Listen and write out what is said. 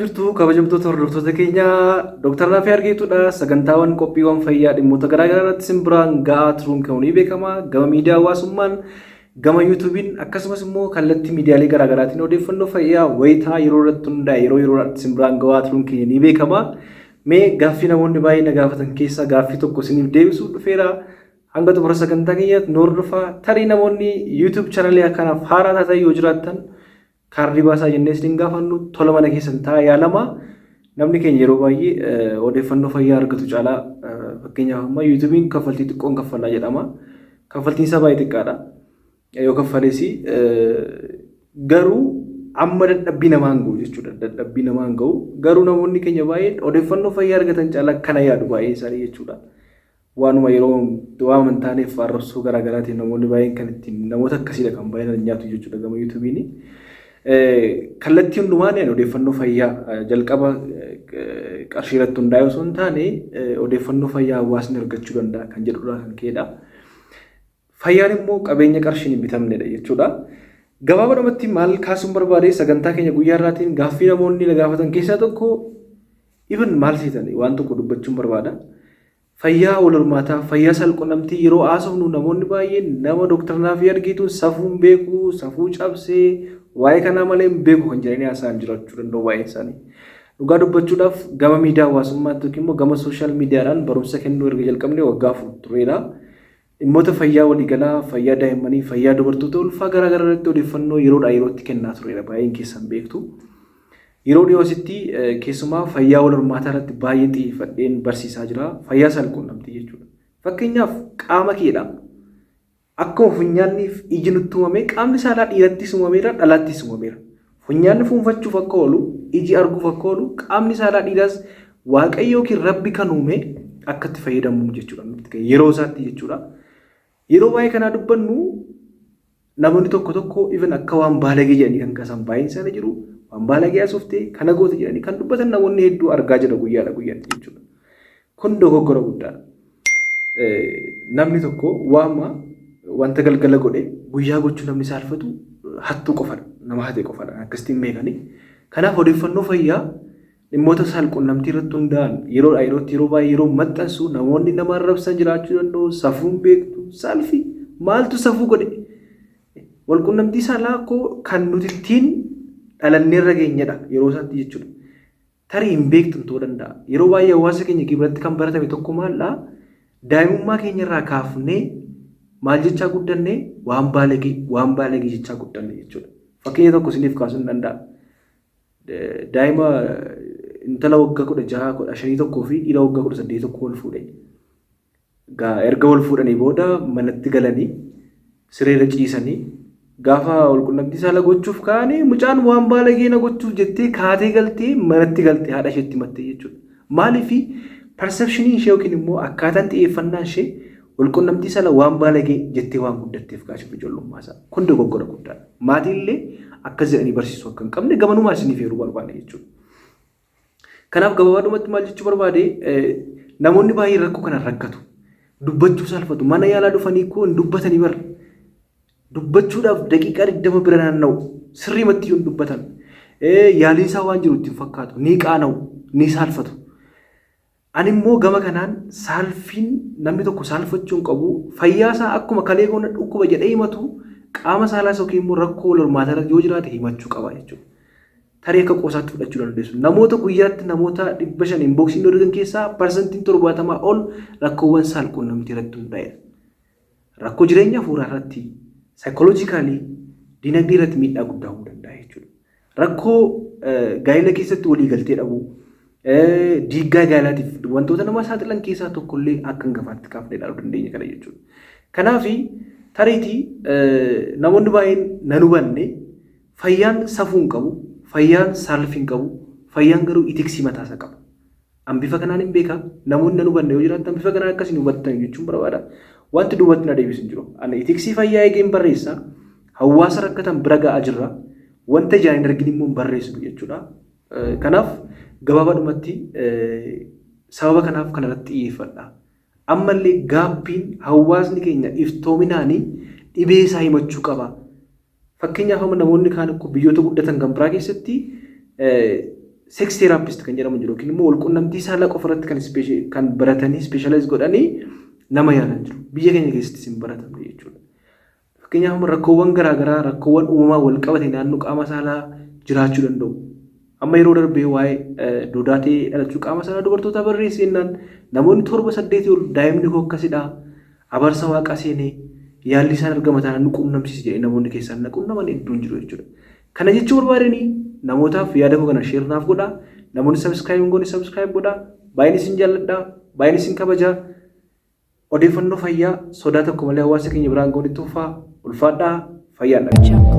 Jirtu kabajamtoota hordoftoota keenya, Dooktar Naafii Argeetudha. Sagantaawwan qophiiwwan fayyaa dhimmoota garaagaraa irratti isin biraan ga'aa turuun kan ni beekama. Gama miidiyaa hawaasummaan, gama YouTubeiin, akkasumas immoo kallattii miidiyaalee garaagaraatiin odeeffannoo fayyaa wayitaa yeroo irratti hundaa'e yeroo yeroo isin biraan ga'aa turuun keenya ni beekama. Mee gaaffii namoonni baay'ee na gaafatan keessaa gaaffii tokko isiniif deebisuu dhufeera. Hanga xumura sagantaa keenyaatti nu hordofaa. Tarii namoonni YouTube channelii kanaaf haaraa taatan yoo jiraattan, kaardii baasaa jennee isin gaafannu, tola mana keessan taa'aa yaalama. Namni keenya yeroo baay'ee odeeffannoo fayyaa argatu caalaa, fakkeenyaaf amma YouTubeiin kaffaltii xiqqoon kaffalaa jedhama. Kaffaltiin isaa baay'ee xiqqaadha. Yoo kaffalees garuu amma dadhabbii namaan gahu jechuudha. Dadhabbii namaan gahu garuu namoonni keenya baay'een odeeffannoo fayyaa argatan caalaa kana yaadu baay'ee isaanii jechuudha. Waanuma yeroo waan hin taaneef arrabsoo garaagaraatiin namoonni baay'een kan ittiin namoota akkasiidha kan baay'inaan nyaatu jechuudha gama YouTubeiini. Kallattii hundumaan odeeffannoo fayyaa jalqaba qarshii irratti hundaa'e osoo hin taane, odeeffannoo fayyaa hawaasni argachuu danda'a kan jedhudha kan ka'edha. Fayyaan immoo qabeenya qarshiin hin bitamnedha jechuudha. Gabaabadhumatti maal kaasuun barbaade, sagantaa keenya guyyaa irraatiin gaaffii namoonni na gaafatan keessaa tokko, even maal seetanii waan tokko dubbachuun barbaada. Fayyaa wal hormaataa, fayyaa saalqunnamtii yeroo haasofnu namoonni baay'een nama Dooktar Naafii Argiituun safuun beeku, safuu cabsee, waa'ee kanaa malee hin beeku kan jedhanii haasa'an jiraachuu danda'u baay'een isaanii. Dhugaa dubbachuudhaaf, gama miidiyaa hawaasummaatti yookiin immoo gama social mediadhaan barumsa kennuu erga jalqabnee waggaa 4 tureera. Dhimmoota fayyaa waliigalaa, fayyaa daa'immanii, fayyaa dubartoota ulfaa garaa garaa irratti odeeffannoo yeroodhaa yerootti kennaa tureera, baay'een keessan beektu. Yeroo dhiyoo asitti keessumaa fayyaa wal hormaataa irratti baay'ee xiyyeeffadheen barsiisaa jira. Fayyaa saalqunnamtii jechuudha. Fakkeenyaaf, qaama keedha. Akkuma funyaanniif iji nutti uumame, qaamni saalaa dhiirattis uumameera, dhalaattis uumameera. Funyaanni fuunfachuuf akka oolu, iji arguuf akka oolu, qaamni saalaa dhiiraas Waaqayyo yookiin Rabbi kan uume akka itti fayyadamu jechuudha. Yeroo isaatti jechuudha. Yeroo waa'ee kanaa dubbannu namoonni tokko tokko even akka waan baalagee jedhanii kan kaasan baay'een isaanii jiru. Waan baalagee haasofte, kana goote jedhanii kan dubbatan namoonni hedduu argaa jira guyyaadha guyyaatti jechuudha. Kun dogoggora guddaadha. Namni tokko waama wanta galgala godhe guyyaa gochuu namni saalfatu hattuu qofadha. Nama hate qofadha. Akkasitti hin beekani. Kanaaf odeeffannoo fayyaa dhimmoota saalqunnamtii irratti hundaa'an yeroodhaa yerootti yeroo baay'ee yeroo maxxansu namoonni nama arrabsan jiraachuu danda'u. Safuun beektu, saalfii maaltu safuu godhe? Walqunnamtii saalaa koo kan nuti ittiin dhalanneerra geenyedha yeroo isaatti jechuudha. Tarii hin beektu ta'uu danda'a. Yeroo baay'ee hawaasa keenya biratti kan baratame tokko maaldhaa? Daa'imummaa keenya irraa kaafnee maal jechaa guddanne? Waan baalagee, waan baalagee jechaa guddanne jechuudha. Fakkeenya tokko isiniif kaasuu hin danda'a. Daa'ima intala waggaa 16, 15 tokkoo fi dhiira waggaa 18 tokko wal fuudhe. Erga wal fuudhanii booda manatti galanii sireerra ciisanii gaafa walqunnamtii saala gochuuf ka'anii, mucaan waan baalagee na gochuuf jettee kaatee galtee manatti galtee haadha isheetti himattee jechuudha. Maaliif? Perceptioniin ishee yookiin immoo akkaataan xiyyeeffannaa ishee walqunnamtii saala waan baalagee jettee waan guddatteef kaasuuf ijoollummaa isaa. Kun dogoggora guddaadha. Maatiin illee akkas jedhanii barsiisuu akka hin qabne gamanumaa isiniif eeruu barbaada jechuudha. Kanaaf gabaabadhumatti maal jechuu barbaade, namoonni baay'een rakkoo kanaan rakkatu. Dubbachuu saalfatu. Mana yaalaa dhufanii koo hin dubbatanii bara. Dubbachuudhaaf daqiiqaa 20 bira naanna'u. Sirriimatti yoo hin dubbatan. Yaaliin isaa waan jiru itti hin fakkaatu. Ni qaana'u. Ni saalfatu. Ani immoo gama kanaan saalfiin namni tokko saalfachuu hin qabu. Fayyaa isaa akkuma kalee koona dhukkuba jedhee himatu, qaama saalaas yookiin immoo rakkoo wal hormaataa irratti yoo jiraate himachuu qaba jechuudha. Tarii akka qoosaatti fudhachuu dandeessu. Namoota guyyaatti namoota 500 inboxiin argan keessaa 70% ol rakkoowwan saalquunnamtii irratti hundaa'edha. Rakkoo jireenya hafuuraa irratti, psychologically, dinagdee irratti miidhaa guddaa uumuu danda'a jechuudha. Rakkoo gaa'ela keessatti walii galtee dhabuu, diiggaa gaa'elaatiif wantoota nama saaxilan keessaa tokkollee akka hangafaatti kaafnee ilaaluu dandeenya kana jechuudha. Kanaaf tariitii namoonni baay'een nan hubanne, fayyaan safuu hin qabu, fayyaan saalfii hin qabu, fayyaan garuu ethicsii mataasaa qaba. An bifa kanaan hin beeka. Namoonni nan hubanne yoo jiraattan bifa kanaan akkasiin hubattan jechuun barbaada. Wanti duubatti na deebisu hin jiru. Ani ethicsii fayyaa eegeen barreessa. Hawaasa rakkatan bira ga'aa jirra. Wanta ijaan hin argin immoo hin barreessinu jechuudha. Kanaaf gabaabaadhumatti sababa kanaaf kanarratti xiyyeeffadha. Ammallee gaabbiin hawaasni keenya iftoominaanii dhibee isaa himachuu qaba. Fakkeenyaaf, amma namoonni kaan biyyoota guddatan kan biraa keessatti Sex therapist kan jedhamu jiru yookiin immoo walqunnamtii saalaa qofa irratti kan baratanii specialize godhanii nama yaalan jiru. Biyya keenya keessattis hin baratamne jechuudha. Fakkeenyaaf, rakkoowwan garaagaraa, rakkoowwan uumamaa wal qabate naannoo qaama saalaa jiraachuu danda'u. Amma yeroo darbee waa'ee dodaatee dhalachuu qaama saalaa dubartootaa barreessennaan namoonni torba saddeetii ol "Daa'imni koo akkasidha, abarsa waaqa seenee, yaalli isaan argama taanaan nu quunnamsiisi" jedhee namoonni keessaan na quunnaman hedduun jiru jechuudha. Kana jechuu barbaadanii namootaaf yaada koo kana share naaf godhaa. Namoonni subscribe hin goone subscribe godhaa. Baay'een isin jaalladha. Baay'een isin kabajaa. Odeeffannoo fayyaa sodaa tokko malee hawaasa keenya biraan goonitti ulfaadhaa, fayyaan dhaqa. Jungle.